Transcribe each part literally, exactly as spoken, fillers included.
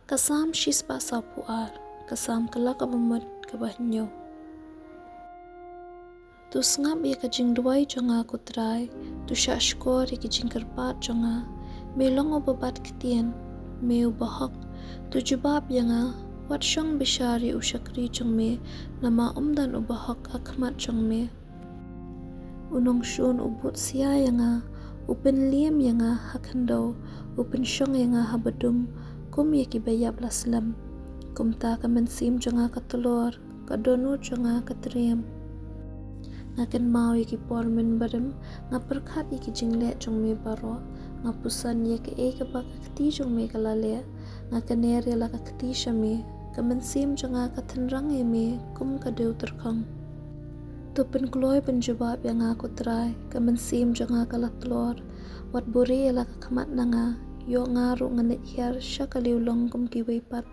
Ka Salm shispah sawphew ar, ka Salm ka la ka bamut ka bahynñiew. To sngap ïa ka jingduwai jong nga ko Trai, to shah shkor ïa ki jingkyrpad jong nga. Me long uba bat ktien, me uba hok, to jubab ïa nga. Wat shong bishar ïa u shakri jong me, namar um don uba hok ha khmat jong me. U nongshun u bud sia ïa nga, u pynliem ïa nga ha khyndew, u pynshong ïa nga ha badum, kum ïa kiba ïap la slem. Kumta ka mynsiem jong nga ka tlor, ka dohnud jong nga ka triem. Nga kynmaw ïa ki por mynbarim, nga pyrkhat ïa ki jingleh jong me baroh, nga puson ïa kaei kaba ka kti jong me ka la leh, nga kner ïa la ka kti sha me, ka mynsiem jong nga ka tynrang ïa me kum ka dew tyrkhong. To pynkloi pynjubab ïa nga ko Trai, ka mynsiem jong nga ka la tlor. Wat buhrieh ïa la ka khmat na nga, ïoh nga ruh ngan leit hiar sha ka liewlong kum kiwei pat.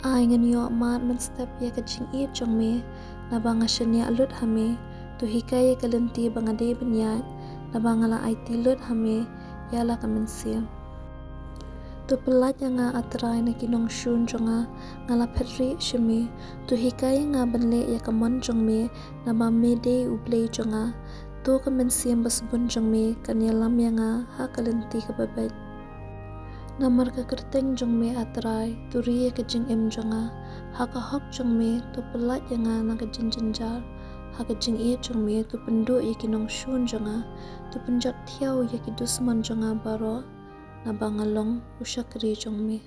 Ai ngan ïoh mad mynstep ïa ka jingïeit jong me, naba nga shaniah lut ha me. To hikai ïa ka lynti ba nga dei ban ïaid, naba nga la aiti lut ha me ïa la ka mynsiem. To pyllait ïa nga A Trai na ki nongshun jong nga, nga la phet rieh sha me. To hikai ïa nga ban leh ïa ka mon jong me, naba me dei U Blei jong nga. To ka mynsiem basbun jong me kan ïalam ïa nga ha ka lynti kaba beit. Namar ka kyrteng jong me A Trai, to ri ïa ka jingim jong nga. Ha ka hok jong me to pyllait ïa nga na ka jingjynjar. Ha ka jingïeit jong me to pynduh ïa ki nongshun jong nga. To pynjot thiaw ïa ki dusmon jong nga baroh, naba nga long u shakri jong me.